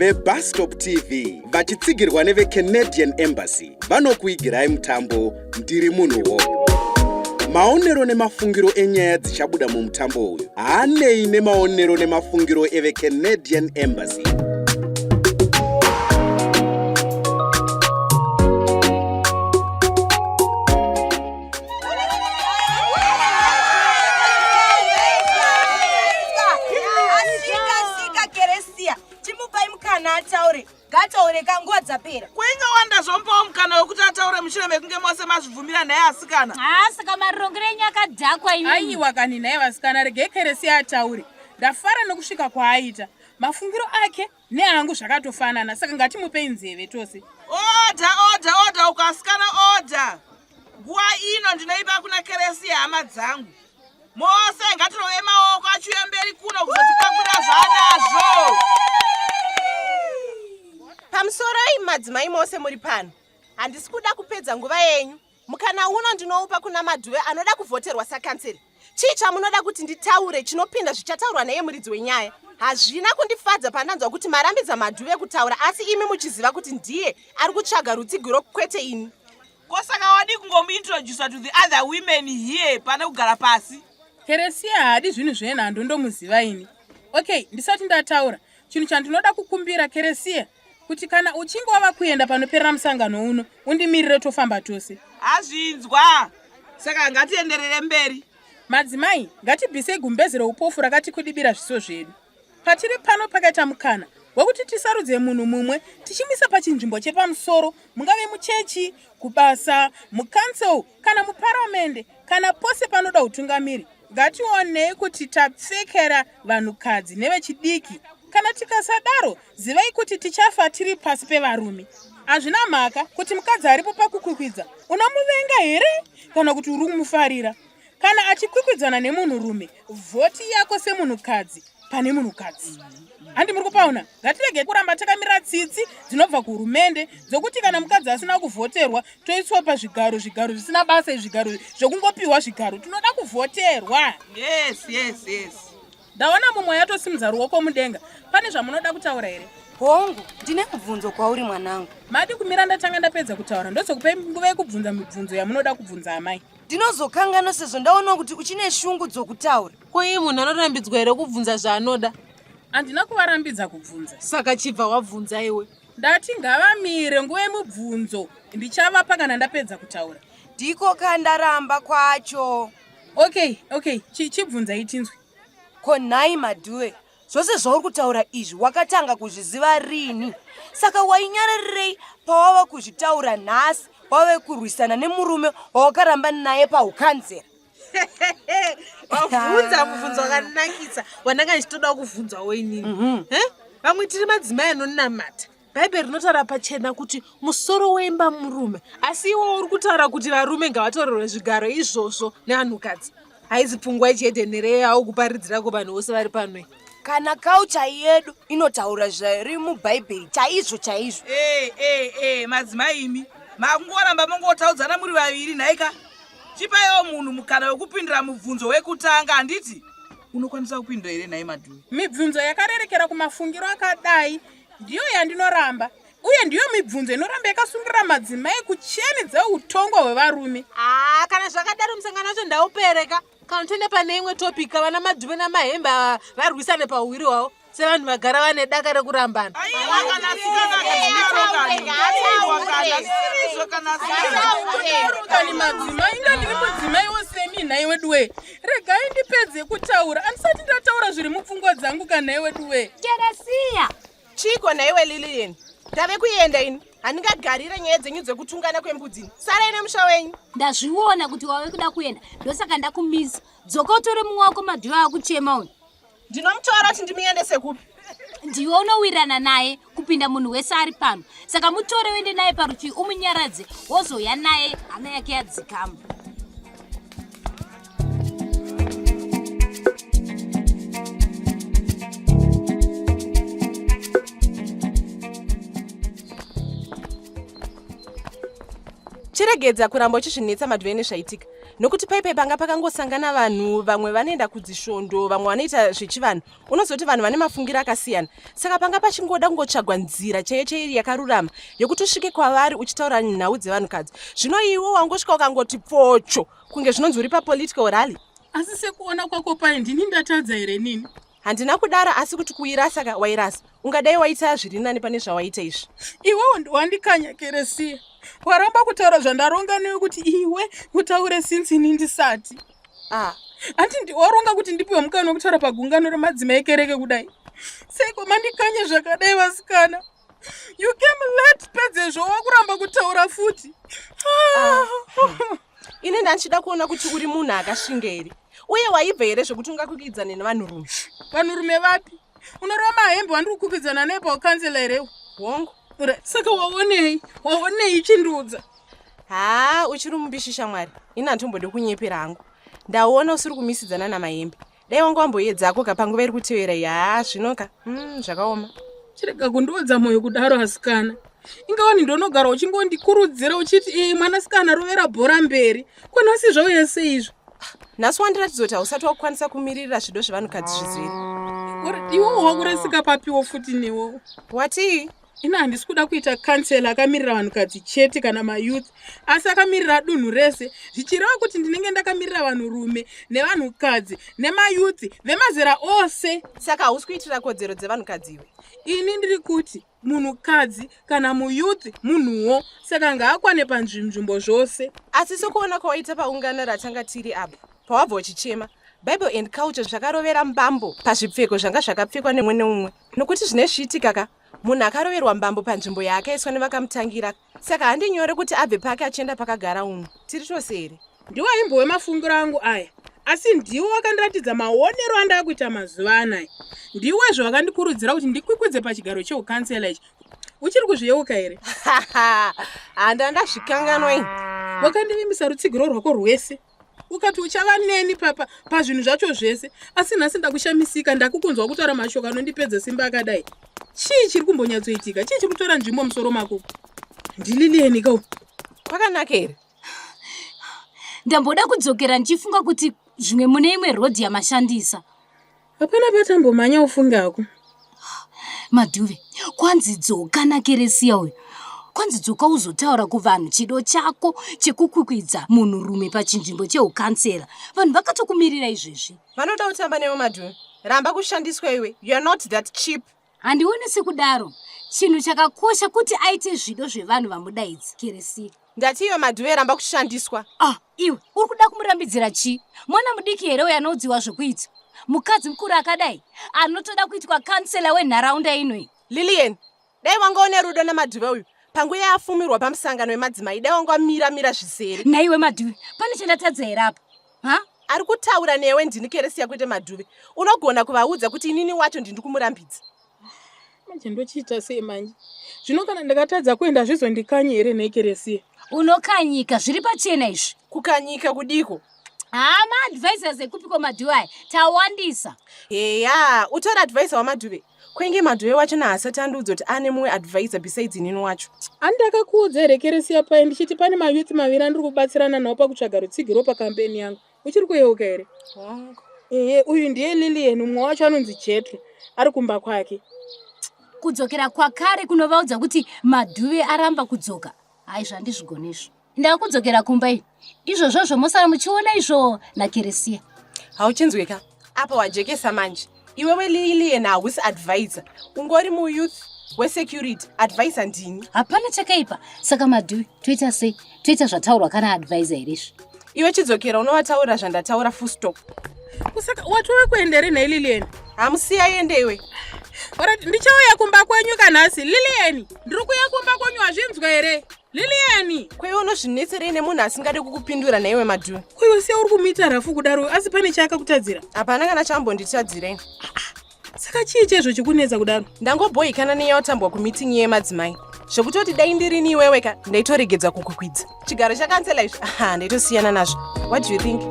VeBustop TV vachitsigirwa neveCanadian Embassy vanokuigirai mutambo Ndiri Munhuwo. Maonero nemafungiro enyaya dzichabuda mumutambo uyu haanei nemaonero nemafungiro eveCanadian Embassy. Asika Keresia, chimupai mukana ataure. Ngataure ka nguva dzapera. Kuinge wanda zvomupawo mukana wekuti ataure mushure mekunge mose mazvibvumira nhai asikana. Haa saka marongero enyu akadhakwa imi. Aiwa kani nhai vasikana regai Keresia ataure. Ndafara nekusvika kwaaita. Mafungiro ake neangu zvakatofanana saka ngatimupei nzeve tose. Order, order, order uko asikana order. Nguva ino ndinoipa kuna Keresia hama dzangu. Mose ngatirove maoko achiuya mberi kuno kuzotipakurira zvaanazvo. Pamusoroi madzimai mose muri pano. Handisi kuda kupedza nguva yenyu. Mukana uno ndinoupa kuna Madhuve anoda kuvhoterwa sakanseri. Chii chamunoda kuti nditaure chinopinda zvichataurwa naiye muridzi wenyaya? Hazvina kundifadza pandanzwa kuti marambidza Madhuve kutaura asi imi muchiziva kuti ndiye ari kutsvaga rutsigiro kwete ini. Ko saka wadii kungomuintroducer to the other women here pane kugara pasi? Keresia haadi zvinhu zvenhando ndomuziva ini. Okay, ndisati ndataura, chinhu chandinoda kukumbira Keresia kuti kana uchinge wava kuenda panoperera musangano uno undimirire tofamba tose. Azvinzwa. Saka ngatienderere mberi. Madzimai, ngatibvisei gumbeze reupofu rakatikudibira zviso zvedu. Patiri pano pakaita mukana wekuti tisarudze munhu mumwe tichimuisa pachinzvimbo chepamusoro mungave muchechi, kubasa, mucouncil kana muparamende kana pose panoda utungamiri. Ngationei kuti tapfekera vanhukadzi nevechidiki. Kana tikasadaro, zivai kuti tichafa tiri pasi pevarume. Hazvina mhaka kuti mukadzi aripo pakukwikwidza unomuvenga here kana kuti uri kumufarira. Kana achikwikwidzana nemunhurume, vhoti yako semunhukadzi pane munhukadzi. Handi muri kupaona? Ngatirege kuramba takamirira tsitsi dzinobva kuhurumende dzokuti kana mukadzi asina kuvhoterwa toiswa pazvigaro, zvigaro zvisina basa, zvigaro zvokungopiwa zvigaro. Tinoda kuvhoterwa. Yes, yes, yes. Ndaona mumwe yatosimudza ruoko mudenga. Pane zvamunoda kutaura here? Hongu, ndine mubvunzo kwauri mwanangu. Madi kumira ndatanga ndapedza kutaura ndozokupai nguva yekubvunza mibvunzo yamunoda kubvunza amai. Ndinozokanganwa sezvo ndaona kuti uchine shungu dzokutaura. Ko iye munhu anorambidzwa here kubvunza zvaanoda? Handina kuvarambidza kubvunza. Saka chibva wabvunza iwe. Ndati ngavamire nguva yemubvunzo ndichavapa kana ndapedza kutaura. Ndiko kandaramba kwacho. Okay, okay, chibvunzai tinzwe. Ko nhai Madhuve, zvose zvauri kutaura izvi wakatanga kuzviziva rini? Saka wainyararirei pawava kuzvitaura nhasi wave kurwisana nemurume wawakaramba naye paukanzera? Wabvunza mubvunzo wakanakisa wandanga ndichitoda kubvunzawo inini. Eh? Vamwe tiri madzimai anonamata. Bhaibheri rinotaura pachena kuti musoro weimba murume, asi iwe uri kutaura kuti varume ngavatorerwe zvigaro izvozvo nevanhukadzi. Haizi pfungwa yechihedheni yawo kuparidzira kuvanhu vose vari pano iyi. Kana culture yedu inotaura zviri muBhaibheri chaizvo chaizvo. Eh, eh, eh, madzimai imi makungoramba mongotaudzana muri vaviri nhaika. Chipaiwo munhu mukana wekupindura mubvunzo wekutanga handiti? Unokwanisa kupindura here nhai Madhuve? Mibvunzo yakarerekera kumafungiro akadai ndiyo yandinoramba uye ndiyo mibvunzo inoramba yakasungirira madzimai kucheni dzeutongo hwevarume. Haa, kana zvakadaro musangano wacho ndaupereka. Kana toenda pane imwe topic vana Madhuve naMahembe ava varwisane pauhwiri hwavo sevanhu vagara vane daka rekurambana. Aiwa kana sikana akadaro Aiwa kana sirizvo kana sikana. Kani madzimai inga ndiri mudzimai wosemi nhai weduwe. Regai ndipedze kutaura andisati ndataura zviri mupfungwa dzangu kanhai weduwe. Keresiya! Chiiko nhaiwe Lilian? Ndave kuenda ini. Handingagarire nyaya dzenyu dzekutungana kwembudzi. Sarai nemusha wenyu. Ndazviona kuti wave kuda kuenda ndosaka ndakumisa. Dzoka utore mumwe wako Madhuve akuchema uyu. Ndinomutora kuti ndimuendese kupi? Ndiwe unowirirana naye kupinda munhu wese ari pano. Saka mutore uende naye parutivi umunyaradze wozouya naye hana yake yadzikama. Chiregedza kuramba uchizvinetsa Madhuve nezvaitika. Nokuti paipai panga pakangosangana vanhu, vamwe vanoenda kudzisvondo, vamwe vanoita zvechivanhu. Unozoti vanhu vane mafungiro akasiyana. Saka panga pachingoda kungotsvagwa nzira chaiyo chaiyo yakarurama yekuti usvike kwavari uchitaura nhau dzevanhukadzi. Zvino iwe wangosvika ukangoti pfocho kunge zvinonzi uri papolitical rally. Asi sekuona kwako pai ndini ndatadza here nini? Handina kudaro asi kuti kuirasa ka wairasa. Ungadai waita zviri nani pane zvawaita izvi. Iwewo wandikanya Keresiya. Waramba kutaura zvandaronga newe kuti iwe utaure since ini ndisati. Ah. Hanti waronga kuti ndipiwe mukana wekutaura pagungano remadzimai ekereke kudai. Seiko mandikanya zvakadai vasikana? You came late pedzezvo wakuramba kutaura futi. Ah. Ini ndandichida kuona kuti uri munhu akashinga here uye waibva here zvekuti ungakwikwidzane nevanhurume. Vanhurume vapi? Unoreva mahembe wandiri kukwikwidzana naye paukansela here? Hongu. Saka waonei? Waonei chindiudza? Haa, uchiri mumbishi shamwari. Ini handitombode kunyepera hangu. Ndaona usiri kumisidzana namahembe. Dai wanga wamboedzako ka panguva iri kutevera iyi. Haa, zvino ka. Zvakaoma. Chirega kundiodza moyo kudaro asikana. Inga wani ndonogara uchingondikurudzira uchiti ee mwanasikana rovera bhora mberi. Ko nhasi zvauya sei izvo? Nhasi wandiratidza kuti hausati wakukwanisa kumiririra zvido zvevanhukadzi zvizere. Iwewo wakurasika papiwo futi newo. Watii? Ini handisi kuda kuita kansela akamirira vanhukadzi chete kana mayouth asi akamirira dunhu rese zvichireva kuti ndinenge ndakamirira vanhurume nevanhukadzi nemayouth vemazera ose. Saka hausi kuitira kodzero dzevanhukadzi iwe? Ini ndiri kuti munhukadzi kana muyouth munhuwo saka ngaakwane panzvimbo zvose. Asi sokuona kwawaita paungano ratanga tiri apo pawabva uchichema, Bible and culture zvakarovera mbambo pazvipfeko zvanga zvakapfekwa nemumwe neumwe nokuti zvine zvichiitika ka munhu akaroverwa mbambo panzvimbo yaakaiswa nevakamutangira saka handi nyore kuti abve pake achienda pakagara umwe. Tiri tose here? Ndiwo aimbove mafungiro angu aya asi ndiwo wakandiratidza maonero andava kuita mazuva anaya. Ndiwezve wakandikurudzira kuti ndikwikwidze pachigaro cheukansela ichi. Uchiri kuzviyeuka here? Handa ndazvikanganwa ini. Wakandivimbisa rutsigiro rwako rwese ukati uchava neni papa pazvinhu zvacho zvese asi nhasi ndakushamisika ndakukunzwa kutaura mashoko anondipedza simba akadai. Chii chiri kumbonyatsoitika? Chii chiri kutora nzvimbo musoro mako? NdiLilian ka uyu. Kwakanaka here? Ndamboda kudzokera ndichifunga kuti zvimwe mune imwe rodhi yamashandisa. Hapana patambomhanya ufunge hako. Madhuve, kwanzi dzoka naKeresiya uyu. Kwanzi dzoka uzotaura kuvanhu chido chako chekukwikwidza munhurume pachinzvimbo cheukansela. Vanhu vakatokumirira izvezvi. Vanoda kutamba newe Madhuve. Ramba kushandiswa iwe. You are not that cheap. Handioni sekudaro. Chinhu chakakosha kuti aite zvido zvevanhu vamudaidzi, Keresiya. Ndati iwe Madhuve ramba kushandiswa. Ah, iwe uri kuda kumurambidzira chii? Mwana mudiki here uyo anoudziwa zvekuita? Mukadzi mukuru akadai anotoda kuitwa kansela wenharaunda ino iyi. Lilian, dai wanga une rudo naMadhuve uyu panguva yaafumirwa pamusangano wemadzimai dai wanga wamira mira zvizere. Nhaiwe Madhuve, pane chandatadza here apa? Ha? Ari kutaura newe ndini Keresiya kwete Madhuve. Unogona kuvaudza kuti inini wacho ndindi kumurambidza. Manje ndochiita sei manje? Zvino kana ndakatadza kuenda hazvizondikanyi here nhai Keresiya? Unokanyika zviri pachena izvi. Kukanyika kudiko? Haa maadvisors ekupiko Madhuve aya tawandisa. Heya, utori advisor waMadhuve. Kwenge Madhuve wacho naasati andiudza kuti ane mumwe advisor besides inini wacho. Ani ndakakuudza here Keresiya paye ndichiti pane mayouth maviri andiri kubatsirana nawo pakutsvaga rutsigiro pakambeni yangu. Uchiri kuyeuka here? Hongu. Ehe, uyu ndiye Lilian, mumwe wacho anonzi Jetro, ari kumba kwake. Kudzokera kwakare kunovaudza kuti Madhuve aramba kudzoka. Hayi zvandizvigona izvo. Ndakudzokera kumba ini. Izvozvozvo mosara muchiona izvo naKeresiya. Hauchinzwika? Apa wajekesa manje. Iwewe Lilian hausi advisor. Ungori muyouth wesecurity. Advisor ndini. Hapana chakaipa. Saka Madhuve toita sei? Toita zvataurwa kana advisor here izvi? Iwe chidzokera unovataurira zvandataura full stop. Kusaka watove kuenda here nhai Lilian? Hamusiya aende iwe. Alright, ndichauya kumba kwenyu kanhasi. Lilian, ndiri kuuya kumba kwenyu wazvinzwa here? Lilian! Kwaiwe unozvinetserei nemunhu asingade kukupindura nhaiwe Madhuve? Kwaiwe siya uri kumuita rafu kudaro asi pane chaakakutadzira? Hapana kana chaambonditadzira. Saka chii chaizvo chikunetsa kudaro? Ndangobhoikana neyautambwa kumeeting yemadzimai. Zvekutoti dai ndirini iwewe ka ndaitoregedza kukwikwidza. Chigaro chakansela izvi, aha, ndaitosiyana nazvo. What do you think?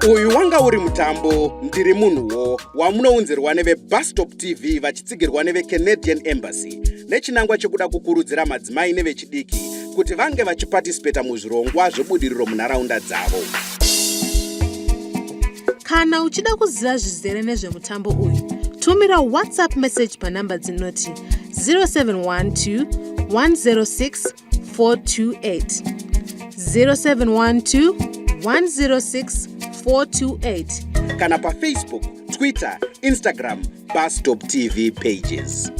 Uyu wanga uri mutambo Ndiri Munhuwo wamunounzirwa neveBustop TV vachitsigirwa neveCanadian Embassy. nechinangwa chekuda kukurudzira madzimai nevechidiki kuti vange vachipatisipeta muzvirongwa zvebudiriro munharaunda dzavo. Kana uchida kuziva zvizere nezvemutambo uyu, tumira WhatsApp message panhamba dzinoti 0712 106 428, 0712 106 428, kana paFacebook, Twitter, Instagram, Bustop TV pages.